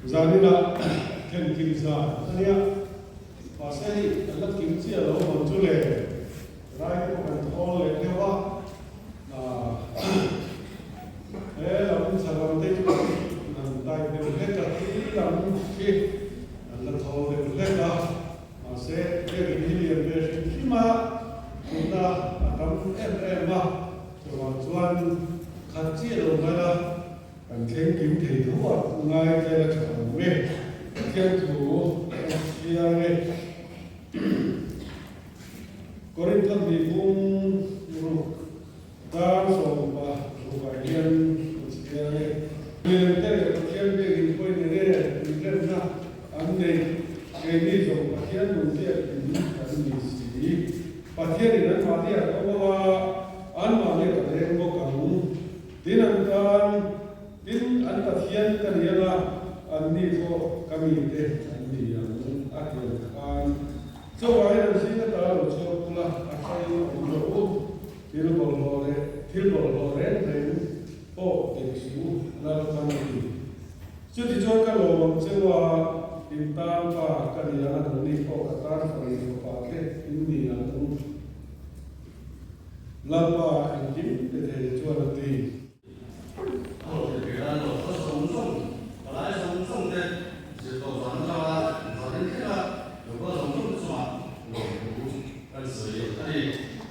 Zaninah thlen kim zan a nia. Mahse hei kan la kim chiah lo hawn chu le rai te pawh kan thawl leh deuh a, he lam chha lam te chu kan han type deuh hlek a, khi lam khi an la thawl deuh hlek a, mahse biakin hi lian ve hrim hrim a, thutna a tam em em a, chuvang chuan khat chiah lo mai la. Kan thleng kim thei tho a, ngai tel a tha awm e, Pathian thu a chhiar e. Korinth hnih bung ruk dar sawmpa rukah hian a chhiar e. Milem te leh Pathian biakin pawhin enge inremna an neih? Keini zawng Pathian nung biakin kan ni si. Pathianin anmahni a ko ang a, anmahni a leng bawk ang. Tin an tan, tin an Pathian ka ni anga, anni pawh ka mite an ni ang, a ti ang khan. Chuvangin an zing ata lo chhuak bula a hrang awm rawh u, thil bawlhhlawh leh thil bawlhhlawh reng reng pawh dek suh u, Lalpan a ti. Chutichuan ka lawm ang cheu a, in tan pa ka ni anga nangni pawh ka tan fanu fapa te in ni ang. Lalpa engkim pe thei chuan a ti. A hlawhtlin theih nan lo kal zawng zawng, palai zawng zawng te zir tawh zan atanga zan in thleng a lo kal zawng zawng te chungah lawmthu kan sawi a ni.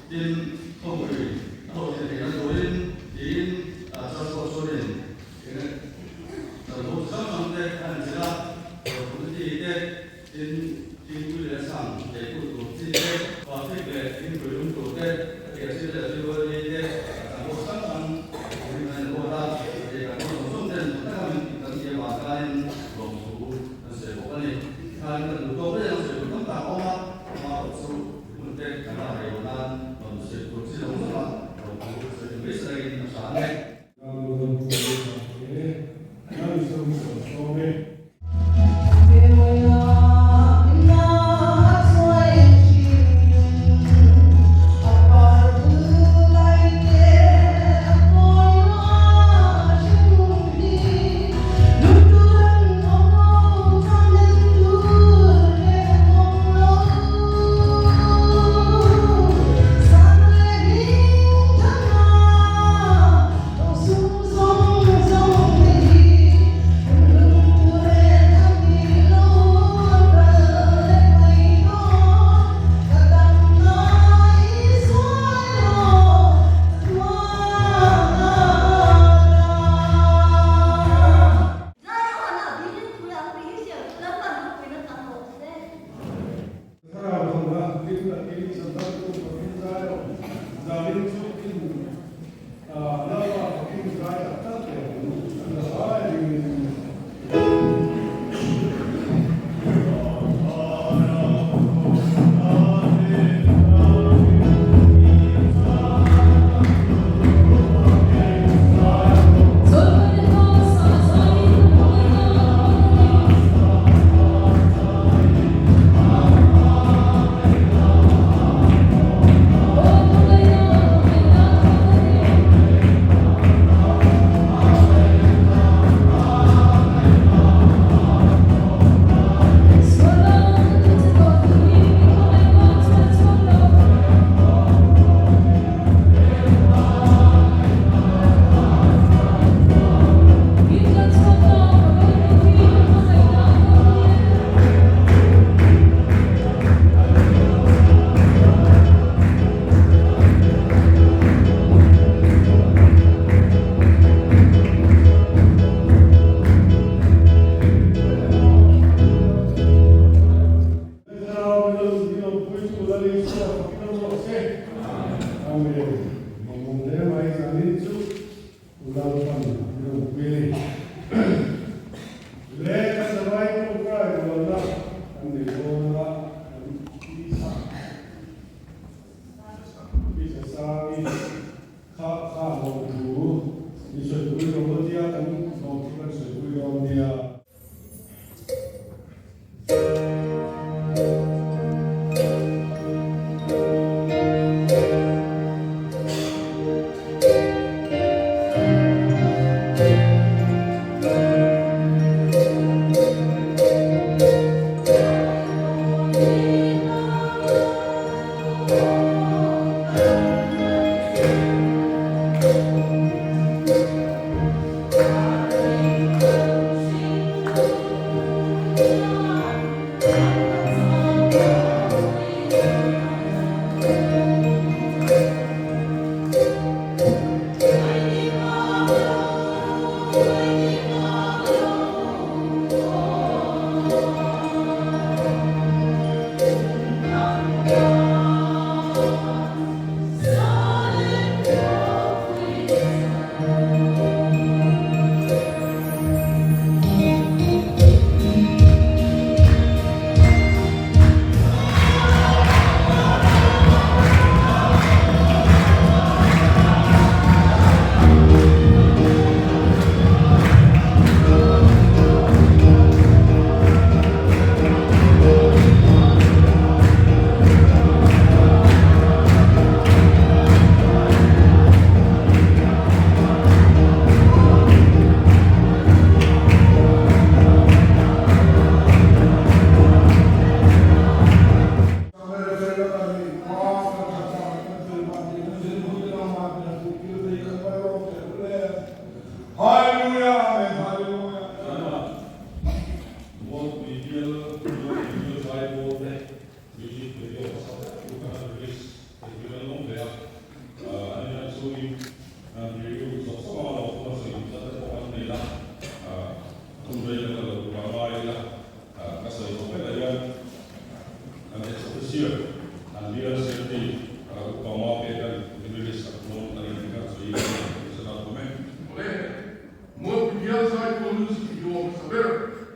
Tin, khawpui a hlawhtlin theih nan turin tiin church pawh chuanin eng chanvo chi hrang hrang te a inchilh a, dawr committee te, Tin, thingpui leh sang leitu tur chi te, traffic leh thingpui lum tur te, a tia chi leh thil rual te, a chang bawk hrang hrang turin kan inruat a, hei kan haw zawng zawng ten tha taka min tih kan tih avang khanin lawmthu kan sawi bawk a ni. Tikhain kan duh tawk daih ang sawi tur tam tak a awm a, amaherawh chu hun te kan lak rei loh nan rawn sawi tur chi zawng zawng a lawmthu sawi tur mai sawiin a hran e.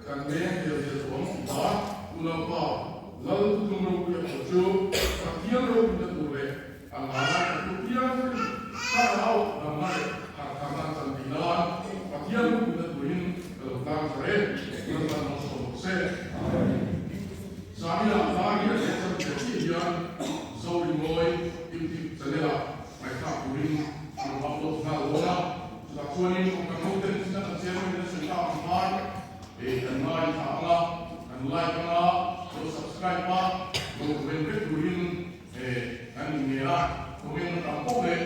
Kan leng hel hel tawh ang tih a, Unaupa Lal Thuthlung Ropuia pawh chu Pathian ropuina tur leh a lana ka thu piang hrim thlarau damna leh harhtharna a chan theih nan Pathian ropuina turin ka lo tlang thar e, Lalpan malsawm rawh se. Zanina Dar hian leh chan ve chiah hian Zoringawi YouTube channel-ah ngaihthlak turin an rawn upload nghal dawn a, chutah chuanin kan hoten thil an chairman in a sawi tak ang khan eh kan ngaithla ang a, kan like ang a, lo subscribe a, lo comment vek turin eh kan inngen a, comment na tam pawh leh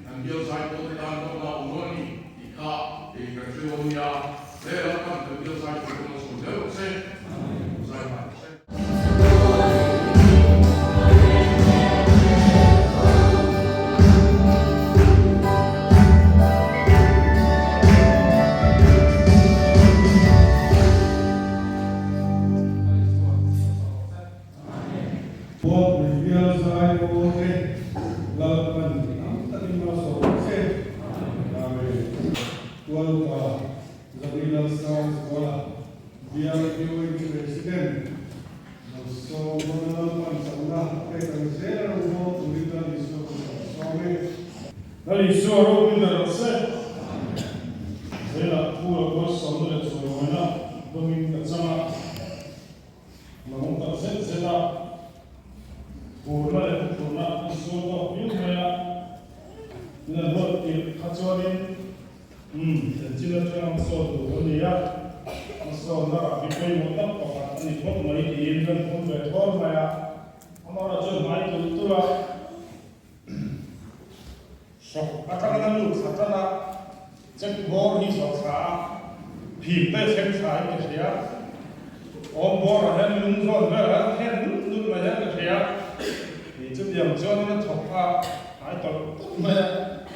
kan bial zai pawh te tan dawtna a awm dawn a ni tih kha eh kan hre dawn nia, le Lalpan kan bial zai pawh te malsawm zel rawh se, zai nghal rawh se. Puakpui bial zai aw te Lalpan tam takin malsawm rawh se. Amen. Tualpa Zawilal Sangzuala. Bial POH President Malsawmna Lalpan chakna a pek ang zel a rawn haw turin Lal Isua chu kan sawm e. Lal Isua ropui ber rawh se. Zelah Pu a malsawmna leh chawimawina dawngin ka chang a, lawmawm tak zet zet a, phurna leh huphurhna an sual tawk viau mai a, min an ruat tirh kha chuanin Umm, thlen chin atanga hmasawn tur kan ni a, hmasawnna rah hi pawimawh tak pakhat a ni phawt mai tiin kan pawm ve thawr mai a, amaherawh chuan hmai tulh tulh a, hrawk atangin a lut thla tan a, check bawr hi zawh thla a, phim te thleng thla in ka hria, awm bawrah hian lung zawn velah hian then nulh nulh mai hian ka hria, chutiang chuanin a thawk a. Hnai tawlh tawlh mai a,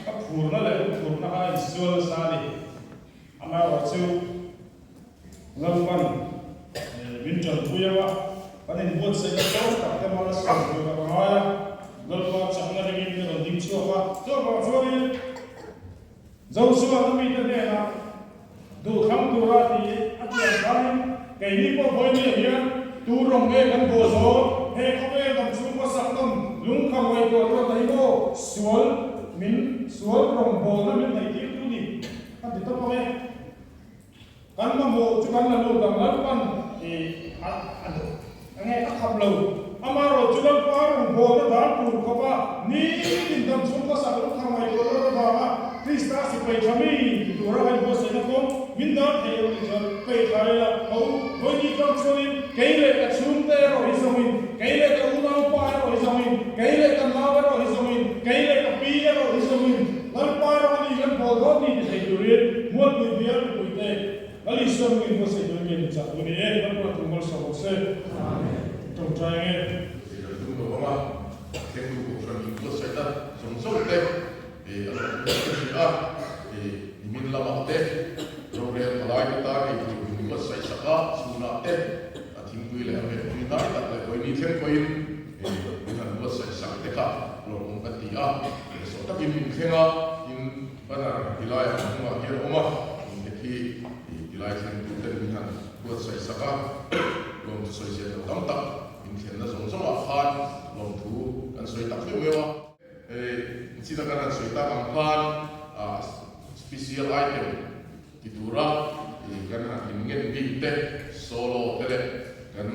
ka phurna leh ka phurna kha a insual nasa a ni. Amaherawh chu Lalpan min tanpui ang a, kan inbuatsaihna tlawm tak te mal a sawn tur ka ngai a, Lalpa chakna ringin ka rawn ding chhuak a. Chuvang chuanin Joshua na mite hnenah duhthlang tura ti a tih ang khanin keini pawh vawinia hian tu rawng nge kan bawh zawn? He khawvel dang chhungkaw sak nawm lungkham ngaihtuah ruat a hi maw sual min sual rawng bawlna min neihtir tu ni kan ti tawp ang e. Kan mamawh chu kan la lut ang Lalpan i a enge a khap lo. Amaherawh chu Lalpa rawn bawlna dan tur khawpa nitin dam chhung khawsak lungkham ngaihtuah ruat avanga Krista sipai tha mi ti tura ka inbuatsaihna kawng min dan thei emaw ni chuan peih thla ila ka u vawini tlang chuanin kei leh ka chhungte erawh hi zawngin, kei leh ka unaupa erawh hi zawngin, kei leh ka nau erawh hi zawngin, kei leh ka pi erawh hi zawngin, Lalpa rawng a ni kan bawl dawn ni ti thei turin Mualpui bial mipuite Lal Isua hmingin buatsaih turin kei min chak u ni e, Lalpa thu malsawm bawk se. Tawngtai nge. Kei kan tum lo ang a, thlengtu kohhran in buatsaihna zawng zawng te a lo awm vek ka hria a, nimin lamah te rorel palai te tan ei tur min buatsaih sak a, chhunah te a thingpui leh a hmeh tui hnai tak leh vawini thleng pawhin min han buatsaih sak te kha lawmawm ka ti a. Sawh takin min thleng a, tin banner tilaiah a hnungah hian a awm a, in te khi tilai thleng tur ten min han buatsaih sak a, lawmthu sawi zia lo tam tak min thlenna zawng zawngah khan lawmthu kan sawi tak meuh meuh a. Hei china kan han sawi tak ang khan special item ti tura kan han inngen bik te, solo te leh kan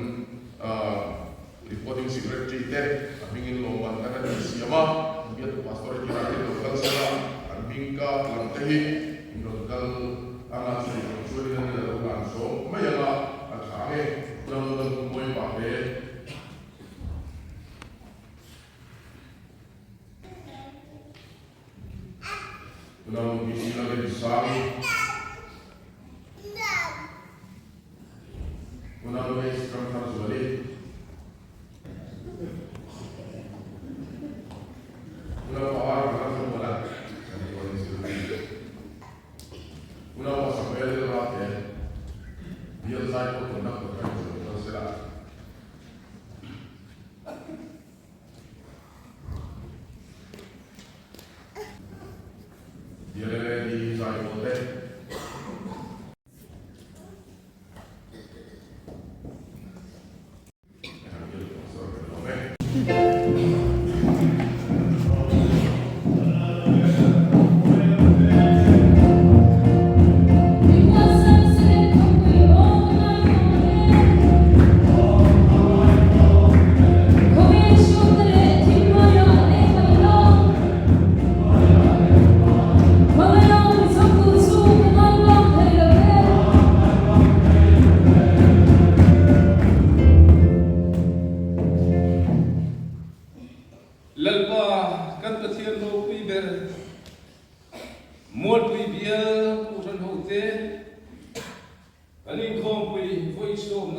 Reporting Secretary te a hmingin lawmman kan han insiam a, bialtu Pastor hi tirah hian lo kal sela, an hming ka lam te hi in rawn kal anga chumi ang chuanin an la lo hlan zawng mai anga a tha ang e. Ram lo kan mawi pah hle. Unau Nupi Sina Remsangi. Unau Grace Ramtharzuali. Unau Pa Ar Vanlalthlamuana kan recording zirtir. Unau Pa Samuel Elrate Bial Zaipawl Conductor kan ni zawh dawn sela. Bial LAD Zaipawl te.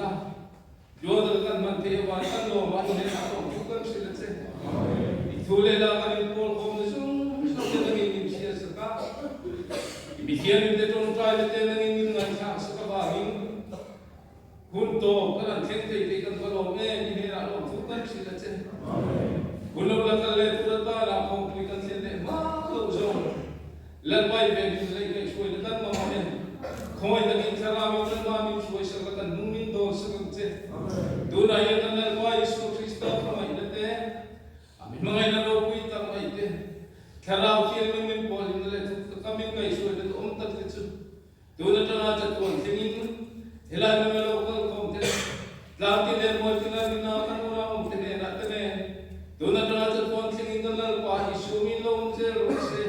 na Tluang taka kan hman theih avang kan lawm a, i hnenah lawm chu kan hrilh a che. I thu leh lah kan inpawl khawmna zawng zawng te nangin min hriat sak a, i mithianin te tawngtai te te nangin min ngaihthlak sak avangin hun tawp kan han thleng thei thei kan va lawm em, i hnenah lawm chu kan hrilh a che. Hun lo la kal leh tur atana khawmpui kan thlen leh hma loh zawng. Lalpai ve min lei ngaihhruaina kan mamawh e. Khawngaih takin Thlarau in kan mah min hruai sak la kan hnung min dawn sak ang che. Tunah hian kan Lalpa Isua Krista hmangaihna te, a mi hmangaihna ropui tak mai te, Thlarau Thianghlim min pawlhimna leh thuk taka min ngaihhruaina te awm tak te chu tun atanga chatuan thlengin helai hmuna lo kal khawm te, tlangti leh mualti lalina kan unau awm te hnenah te nen tun atanga chatuan thlengin kan Lalpa Isua min lo awm zel rawh se.